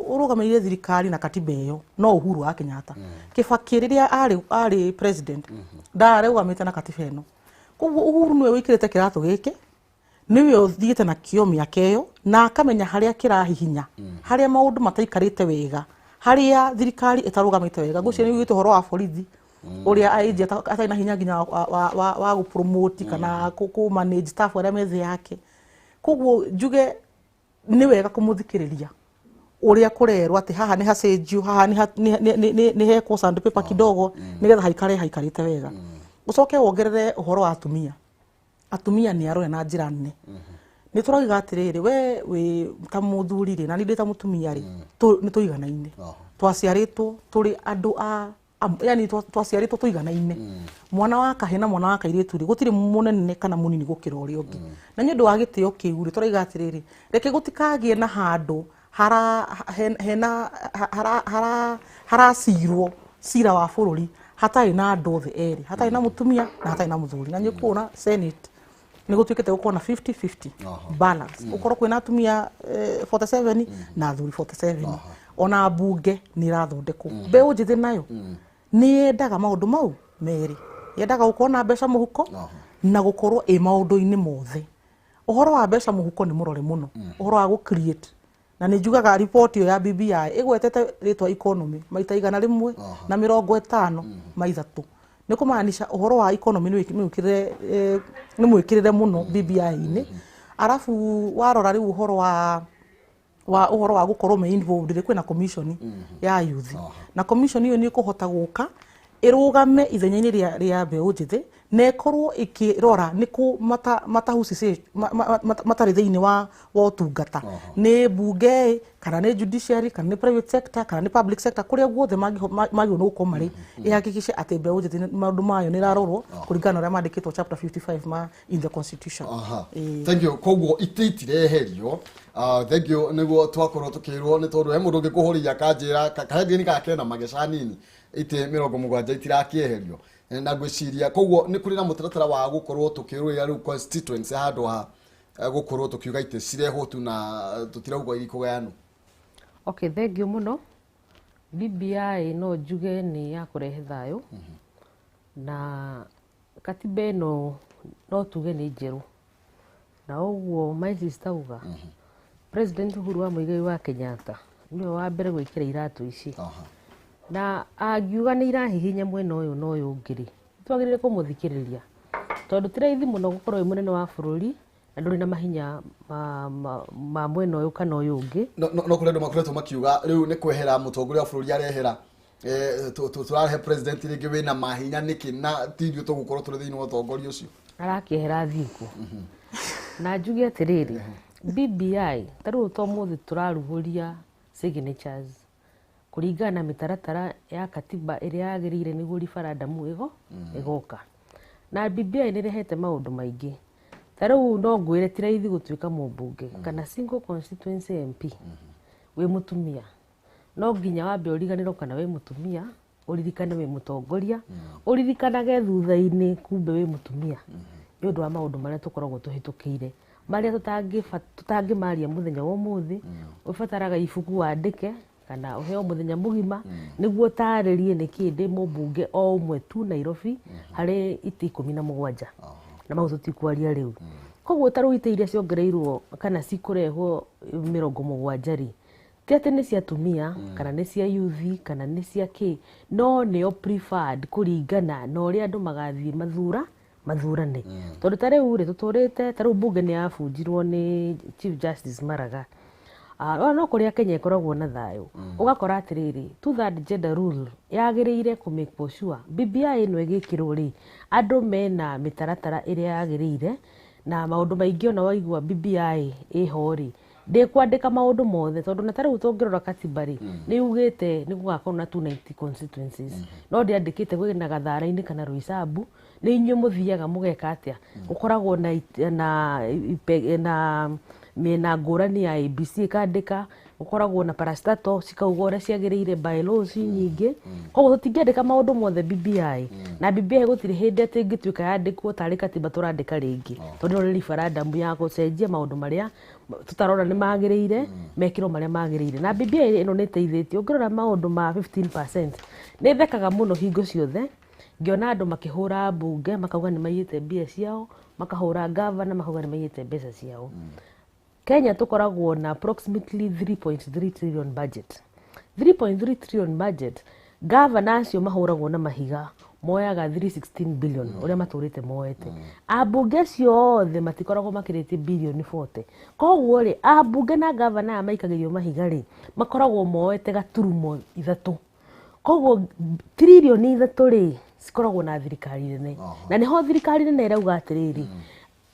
ũrũgamĩrĩire thirikari na katiba ĩyo no Uhuru wa Kenyatta. Kibaki rĩrĩa arĩ president ndarũgamĩte na katiba ĩno. Koguo Uhuru nĩwe wĩkĩrĩte kĩratũ gĩkĩ, nĩwe ũthiĩte nakĩo mĩaka ĩyo na akamenya harĩa kĩrahihinya, harĩa maũndũ mataikarĩte wega, harĩa thirikari ĩtarũgamĩte wega. Ngwĩciria nĩ ugĩte ũhoro wa borithi, ũrĩa IG atarĩ na hinya nginya wa gũpromote kana kũ manage staff arĩa me thĩ yake. Koguo njuge nĩ wega kũmũthikĩrĩria ũrĩa kũrerwo atĩ haha nĩ hacenjio, haha nĩ hekwo sandpaper kidogo, nĩgetha haikare haikarĩte wega. Ũcoke wongerere ũhoro wa atumia. Atumia nĩ arore na njĩra nene. Nĩ tũrauga atĩrĩrĩ, we wĩ ta mũthuri rĩ, na niĩ ndĩ ta mũtumia rĩ, nĩ tũiganaine. Twaciarĩtwo tũrĩ andũ a yani twaciarĩtwo tũiganaine, mwana wa kahĩ na mwana wa kairĩtu rĩ, gũtirĩ mũnene kana mũnini gũkĩra ũrĩa ũngĩ. Na nĩ ũndũ wa gĩtĩo kĩu rĩ, tũrauga atĩrĩrĩ, reke gũtikagĩe na handũ hara hena haracirwo cira wa bũrũri hatarĩ na andũ othe erĩ, hatarĩ na mũtumia na hatarĩ na mũthuri. Na nĩ ũkuona Senate nĩ gũtuĩkĩte gũkorwo na 50-50 balance, gũkorwo kwĩna atumia 47 na athuri 47. Ona mbunge nĩ ĩrathondekwo, mbeũ njĩthĩ nayo nĩ yendaga maũndũ mau merĩ, yendaga gũkorwo na mbeca mũhuko na gũkorwo ĩ maũndũ-inĩ mothe. Ũhoro wa mbeca mũhuko nĩ mũrore mũno, ũhoro wa gũ create, na nĩ njugaga riboti ĩyo ya BBI ĩgwetete rĩtwa economy maita 153. Nĩ kũmaanisha ũhoro wa economy nĩ mwĩkĩrĩre mũno BBI-inĩ. Arabu warora rĩu ũhoro wa gũkorwo me involved rĩ, kwĩna commission ya youth, na commission ĩyo nĩ ĩkũhota gũka ĩrũgame ithenya-inĩ rĩa mbeũ njĩthĩ na ĩkorwo ĩkĩrora nĩ kũ matahusicĩ matarĩ thĩinĩ wa ũtungata, nĩ mbunge ĩ, kana nĩ judiciary, kana nĩ private sector, kana nĩ public sector, kũrĩa guothe magĩrĩirwo nĩ gũkorwo marĩ, ĩhakikice atĩ mbeũ njĩthĩ maũndũ mayo nĩ ĩrarorwo kũringana na ũrĩa mandĩkĩtwo chapter 55 ma in the constitution. Ĩĩ. Thank you. Koguo itĩ itireherio. Thank you, nĩguo twakorwo tũkĩrwo, nĩ tondũ he mũndũ ũngĩ kũhũrĩria akanjĩra kahendia gake na mageca nini, itĩ 70 itirakĩeherio. Na ngwĩciria koguo nĩ kũrĩ na mũtaratara wa gũkorwo tũkĩrũĩra rĩu constituency handũ ha gũkorwo tũkiuga itĩ cirehwo tu na tũtirauga ikũgayanwo. Okay, thank you mũno. BBI no njuge nĩ ya kũrehe thayũ, na katiba ĩno no tuge nĩ njerũ, na ũguo my sister uga, President Uhuru wa Muigai wa Kenyatta nĩwe wa mbere gwĩkĩra iratũ ici, na angiuga nĩ irahihinya mwena ũyũ na ũyũ ũngĩ rĩ, twagĩrĩire kũmũthikĩrĩria, tondũ ti raithi mũno gũkorwo wĩ mũnene wa bũrũri na ndũrĩ na mahinya ma mwena ũyũ kana ũyũ ũngĩ. No kũrĩ andũ makoretwo makiuga rĩu nĩ kwehera mũtongoria wa bũrũri arehera, tũrarehe president rĩngĩ wĩna mahinya nĩkĩ, na ti ithuĩ tũgũkorwo tũrĩ thĩinĩ wa ũtongoria ũcio. Arakĩehera thiĩ na njuge atĩrĩrĩ, BBI ta rĩu to mũthĩ tũrarugũria signatures kũringana na mĩtaratara ya katiba ĩrĩa yagĩrĩire nĩguo referendum ĩgoka. Na BBI nĩ ĩrehete maũndũ maingĩ. Ta rĩu no ngwĩre ti raithi gũtuĩka mũmbunge kana single constituency MP wĩ mũtumia. No nginya wambe ũriganĩrwo kana wĩ mũtumia, ũririkane wĩ mũtongoria, ũririkanage thutha-inĩ kumbe wĩ mũtumia, nĩ ũndũ wa maũndũ marĩa tũkoragwo tũhĩtũkĩire, marĩa tũtangĩmaria mũthenya wa ũmũthĩ. Ũbataraga ibuku wandĩke kana ũheo mũthenya mũgima nĩguo ũtarĩrie nĩkĩ ndĩ mũmbunge o ũmwe tu Nairobi harĩ itĩ 17, na mau tũtikwaria rĩu. Koguo ta rĩu itĩ iria ciongereirwo kana cikũrehwo 70 rĩ, ti atĩ nĩ cia atumia kana nĩ cia youth kana nĩ cia kĩ, no nĩo preferred kũringana na ũrĩa andũ magathiĩ mathurane. Tondũ ta rĩu rĩ, tũtũrĩte ta rĩu mbunge nĩ yabunjirwo nĩ Chief Justice Maraga. No kũrĩa Kenya ĩkoragwo na thayũ, ũgakora atĩrĩrĩ, two third gender rule yagĩrĩire kũ make sure BBI ĩno ĩgĩkĩrwo rĩ, andũ mena mĩtaratara ĩrĩa yagĩrĩire na maũndũ maingĩ. Ona waigua BBI ĩho rĩ, ndĩkwandĩka maũndũ mothe, tondũ na ta rĩu tũngĩrora katiba rĩ, nĩ yugĩte nĩ gũgakorwo na 290 constituencies, no ndĩandĩkĩte kwĩna Gathara-inĩ kana Roysambu. Nĩ inyuĩ mũthiaga mũgeka atĩa, gũkoragwo na na mĩena ngũrani ya ABC ĩkandĩka, gũkoragwo na parastatal cikauga ũrĩa ciagĩrĩire, bylaws nyingĩ. Koguo tũtingĩandĩka maũndũ mothe BBI, na BBI gũtirĩ hĩndĩ atĩ ĩngĩtuĩka yandĩkwo tarĩ katiba tũrandĩka rĩngĩ, tondũ ĩno nĩ referendum ya gũcenjia maũndũ marĩa tũtarona nĩ magĩrĩire mekĩrwo marĩa magĩrĩire. Na BBI ĩno nĩ ĩteithĩtie. Ũngĩrora maũndũ ma 15%, nĩ thekaga mũno hingo ciothe ngĩona andũ makĩhũra mbunge makauga nĩ maiyĩte mbia ciao, makahũra gavana makauga nĩ maiyĩte mbeca ciao. Kenya tũkoragwo na approximately 3.3 trillion budget. 3.3 trillion budget, gavana acio mahũragwo na mahiga moyaga 316 billion, ũrĩa matũrĩte moete. Ambunge acio othe matikoragwo makĩrĩtie bilioni 40. Koguo rĩ, ambunge na gavana aya maikagĩrio mahiga rĩ, makoragwo moete gaturumo ithatũ. Koguo 3 trillion rĩ, cikoragwo na thirikari nene, na nĩho thirikari nene ĩrauga atĩrĩrĩ,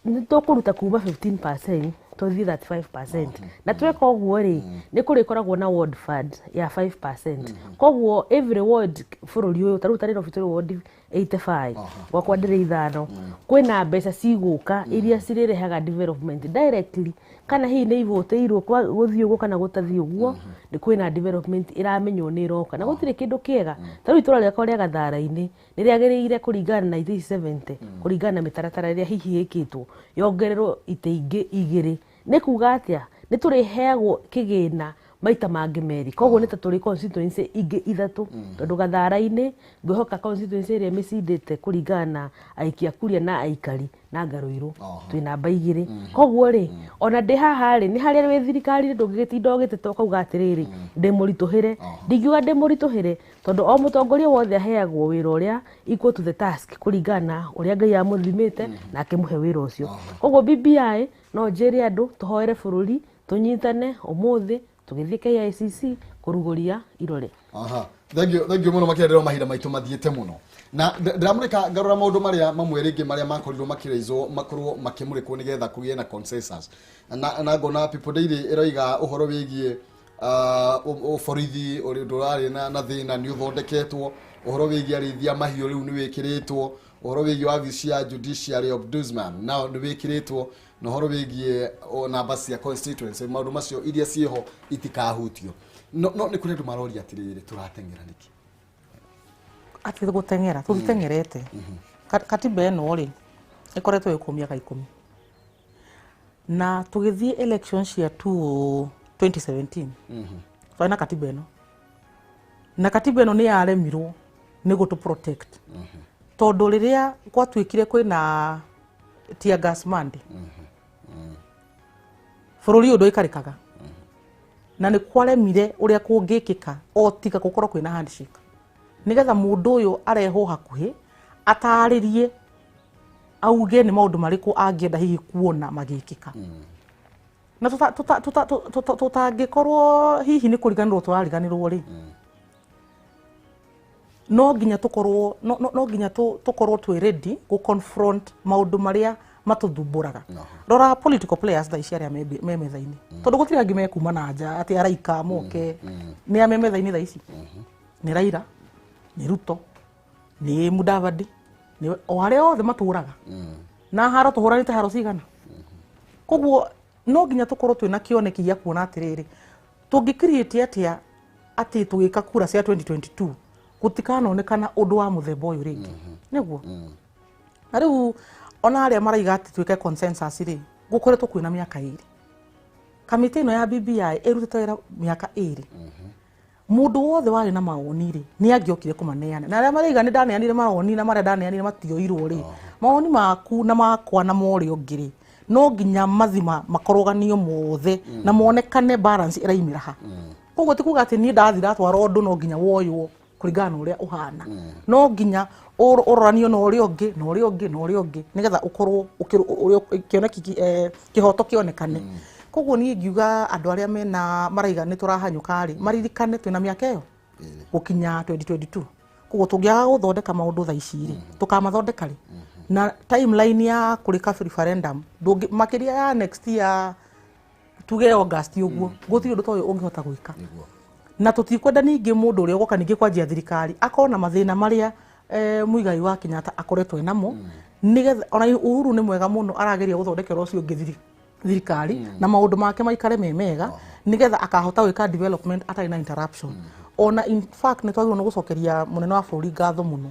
nĩ tũkũruta kuma 15% tũthiĩ 35%, na tweka ũguo rĩ, nĩ kũrĩkoragwo na ward fund ya 5%. Koguo every ward bũrũri ũyũ, ta rĩu ta Nairobi tũrĩ ward 85, gwakwa ndĩrĩ ithano, kwĩna mbeca cigũka iria cirĩrehaga development directly, kana hihi nĩ ivũtĩirwo gũthiĩ ũguo kana gũtathiĩ ũguo, nĩ kwĩna development ĩramenywo nĩ ĩroka. Na gũtirĩ kĩndũ kĩega ta rĩu itũra rĩakwa rĩa Gathara-inĩ nĩ rĩagĩrĩire kũringana na itĩ ici 70, kũringana na mĩtaratara ĩrĩa hihi ĩkĩtwo, yongererwo itĩ ingĩ igĩrĩ. Nĩ kuga atĩa? Nĩ tũrĩheagwo kĩgĩna maita mangĩ merĩ. Koguo nĩ ta tũrĩ constituency ingĩ ithatũ, tondũ Gathara-inĩ ngwĩhoka constituency ĩrĩa mĩcindĩte kũringana na aikia kuria na aikari na Ngarũirũ twĩ namba igĩrĩ. Koguo rĩ, ona ndĩ haha rĩ, nĩ harĩa wĩ thirikari ndũngĩgĩtinda ũgĩteta ũkauga atĩrĩrĩ, ndĩ mũritũhĩre. Ndingiuga ndĩ mũritũhĩre, tondũ o mũtongoria wothe aheagwo wĩra ũrĩa equal to the task, kũringana na ũrĩa Ngai amũthimĩte na akĩmũhe wĩra ũcio. Koguo BBI, no njĩre andũ tũhoere bũrũri, tũnyitane ũmũthĩ tũgĩthiĩ KICC kũrugũria irore. Aha, thank you, thank you mũno makĩria. Ndĩrona mahinda maitũ mathiĩte mũno na ndĩramũrĩka ngarora maũndũ marĩa mamwe rĩngĩ marĩa makorirwo makĩraizwo makorwo makĩmũrĩkwo nĩgetha kũgĩe na consensus, na ngona People Daily ĩroiga ũhoro wĩgiĩ borithi ũrĩa ndũrarĩ na thĩna nĩ ũthondeketwo, ũhoro wĩgiĩ arĩithia mahiũ rĩu nĩ wĩkĩrĩtwo, ũhoro wĩgiĩ wabici ya judiciary ombudsman nao nĩ wĩkĩrĩtwo, na ũhoro wĩgiĩ namba cia constituency, maũndũ macio iria ciĩho itikahutio. No nĩ kũrĩ andũ maroria atĩrĩrĩ, tũrateng'era nĩkĩ? Atĩ gũteng'era tũtiteng'erete. Katiba ĩno rĩ, ĩkoretwo ĩkuo mĩaka 10, na tũgĩthiĩ election cia 2017 twarĩ na katiba ĩno, na katiba ĩno nĩ yaremirwo nĩ gũtũ protect, tondũ rĩrĩa gwatuĩkire kwĩna tear gas Monday, bũrũri ũyũ ndũikarĩkaga, na nĩ kwaremire ũrĩa kũngĩkĩka o tiga gũkorwo kwĩna handshake, nĩgetha mũndũ ũyũ arehwo hakuhĩ atarĩrie, auge nĩ maũndũ marĩkũ angĩenda hihi kuona magĩkĩka. Na tũtangĩkorwo hihi nĩ kũriganĩrwo tũrariganĩrwo rĩ, no nginya tũkorwo no nginya tũkorwo twĩ ready gũ confront maũndũ marĩa matũthumbũraga. Rora political players thaa ici arĩa me metha-inĩ, tondũ gũtirĩ angĩ mekuma na nja atĩ araika moke. Nĩ a me metha-inĩ thaa ici? Nĩ Raila, nĩ Ruto, nĩ Mudavadi, nĩ o arĩa othe matũraga. Na haro tũhũranĩte haro cigana. Koguo no nginya tũkorwo twĩna kĩoneki gĩa kuona atĩrĩrĩ, tũngĩ create atĩa atĩ tũgĩka kura cia 2022 gũtikanonekana ũndũ wa mũthemba ũyũ rĩngĩ. Nĩguo na rĩu ona arĩa maraiga atĩ twĩke consensus rĩ, gũkoretwo kwĩna mĩaka 2, kamĩtĩ ĩno ya BBI ĩrutĩte wĩra mĩaka 2. Mũndũ wothe warĩ na mawoni rĩ, nĩ angĩokire kũmaneana, na arĩa maraiga nĩ ndaneanire mawoni na marĩa ndaneanire matioirwo rĩ, mawoni maku na makwa na morĩa ũngĩ rĩ, no nginya mathima makoroganio mothe na monekane balance ĩraimĩra ha. Koguo ti kuga atĩ niĩ ndathi ndatwara ũndũ no nginya woywo kũringana na ũrĩa ũhana, no nginya ũroranio na ũrĩa ũngĩ na ũrĩa ũngĩ na ũrĩa ũngĩ, nĩgetha ũkorwo kĩoneki kĩhoto kĩonekane. Koguo niĩ ngiuga andũ arĩa mena maraiga nĩ tũrahanyũka rĩ, maririkane twĩna mĩaka ĩyo gũkinya 2022. Koguo tũngĩaga gũthondeka maũndũ thaa ici rĩ, tũkamathondeka rĩ? Na timeline ya kũrĩka referendum makĩria ya next year, tuge August ũguo, gũtirĩ ũndũ ta ũyũ ũngĩhota gwĩka. Na tũtikwenda ningĩ mũndũ ũrĩa ũgoka ningĩ kwanjia thirikari akorwo na mathĩna marĩa Muigai wa Kenyatta akoretwo enamo, nĩgetha ona Uhuru nĩ mwega mũno, arageria gũthondekera ũcio ũngĩ thirikari na maũndũ make maikare me mega, nĩgetha akahota gwĩka development atarĩ na interruption. Ona in fact nĩ twagĩrĩirwo nĩ gũcokeria mũnene wa bũrũri ngatho mũno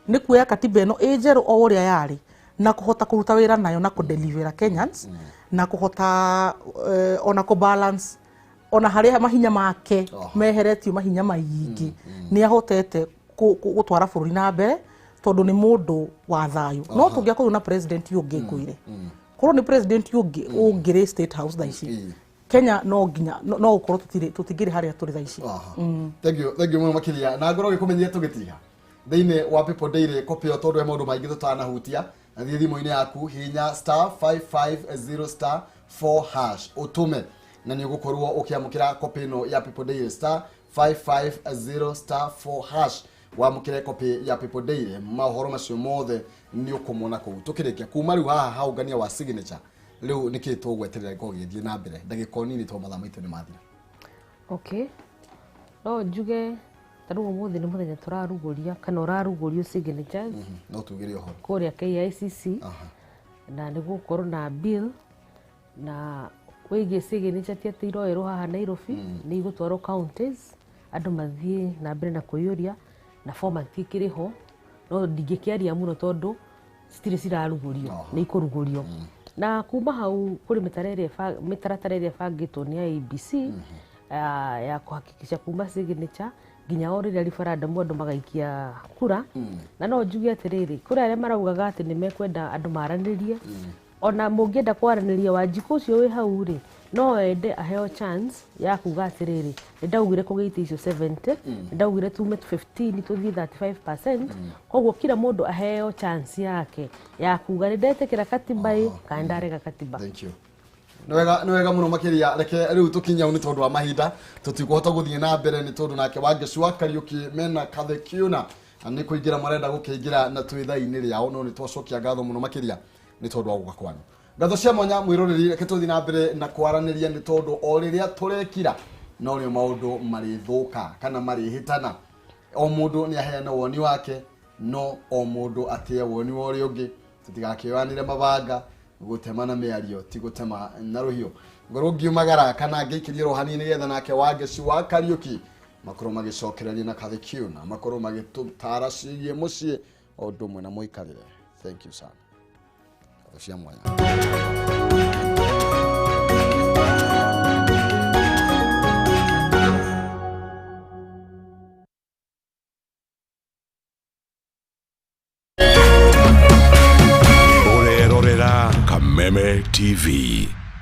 nĩ kuoya katiba ĩno ĩ njerũ o ũrĩa yarĩ na kũhota kũruta wĩra nayo na kũdelivera Kenyans na kũhota ona kũ balance ona harĩa mahinya make meheretio mahinya maingĩ, nĩ ahotete gũtwara bũrũri na mbere tondũ nĩ mũndũ wa thayũ. No tũngĩakorirwo na president ũngĩ, ngwĩre korwo nĩ president ũngĩ ũngĩrĩ State House thaa ici, Kenya no nginya no gũkorwo tũtingĩrĩ harĩa tũrĩ thaa ici. Thank you, thank you mũno makĩria, na ngorwo gĩkũmenyithia tũgĩtiga thĩinĩ wa People Daily copy ĩyo, tondũ he maũndũ maingĩ tũtanahutia. Na thiĩ thimũ-inĩ yaku, hihinya *550*4# ũtũme, na nĩ ũgũkorwo ũkĩamũkĩra copy ĩno ya People Daily. *550*4# wamũkĩre copy ya People Daily. Maũhoro macio mothe nĩ ũkũmona kũu. Tũkĩrĩkia kuma rĩu haha haũngania wa signature, rĩu nĩkĩ tũgweterera gĩkorwo gĩgĩthiĩ na mbere? Ndagĩka o nini tondũ mathaa maitũ nĩ mathira. Okay, no njuge ta rĩu ũmũthĩ nĩ mũthenya tũrarugũria kana ũrarugũrio signatures No tugĩre ũhoro kũrĩa KICC, na nĩ gũgũkorwo na bill na wĩgiĩ signature, ti atĩ iroerwo haha Nairobi, nĩ igũtwarwo counties, andũ mathiĩ na mbere na kũiyũria, na format ĩkĩrĩ ho, no ndingĩkĩaria mũno tondũ citirĩ cirarugũrio, nĩ ikũrugũrio. Na kuma hau kũrĩ mĩtaratara ĩrĩa ĩbangĩtwo nĩ IEBC ya kuhakikisha kuma signature nginya o rĩrĩa referendum andũ magaikia kura. Na no njuge atĩrĩrĩ, kũrĩ arĩa maraugaga atĩ nĩ mekwenda andũ maranĩrie, ona mũngĩenda kwaranĩria, Wanjikũ ũcio wĩ hau rĩ, no ende aheo chance ya kuga atĩrĩrĩ, nĩ ndaugire kũgĩa itĩ icio 70, nĩ ndaugire tume 15 tũthiĩ 35%. Koguo kila mũndũ aheo chance yake ya kuga nĩ ndetĩkĩra katiba ĩ kana ndarega katiba. Thank you, nĩ wega, nĩ wega mũno makĩria. Reke rĩu tũkinye hau nĩ tondũ wa mahinda, tũtikũhota gũthiĩ na mbere nĩ tondũ nake Wangeci Kariũki mena Kathekiuna nĩ kũingĩra marenda gũkĩingĩra na twĩ thaa-inĩ rĩao, no nĩ twacokia ngatho mũno makĩria nĩ tondũ wa gũka kwanyu. Ngatho cia mwanya mwĩroreri, reke tũthiĩ na mbere na kwaranĩria nĩ tondũ o rĩrĩa tũrekira no rĩo maũndũ marĩthũka kana marĩhĩtana. O mũndũ nĩ aheana woni wake, no o mũndũ atĩe woni wa ũrĩa ũngĩ, tũtigakĩoyanĩre mabanga. Gũtema na mĩario ti gũtema na rũhiũ. Ngorwo ngiumagara kana ngĩikĩrie ro hanini nĩgetha nake Wangeci wa Kariũki makorwo magĩcokereria na Kathekiuna makorwo magĩtũtara ciĩgiĩ mũciĩ o ũndũ ũmwe na mũikarĩre. Thank you sana, ngatho cia mwanya. Ũrerorera Kameme TV.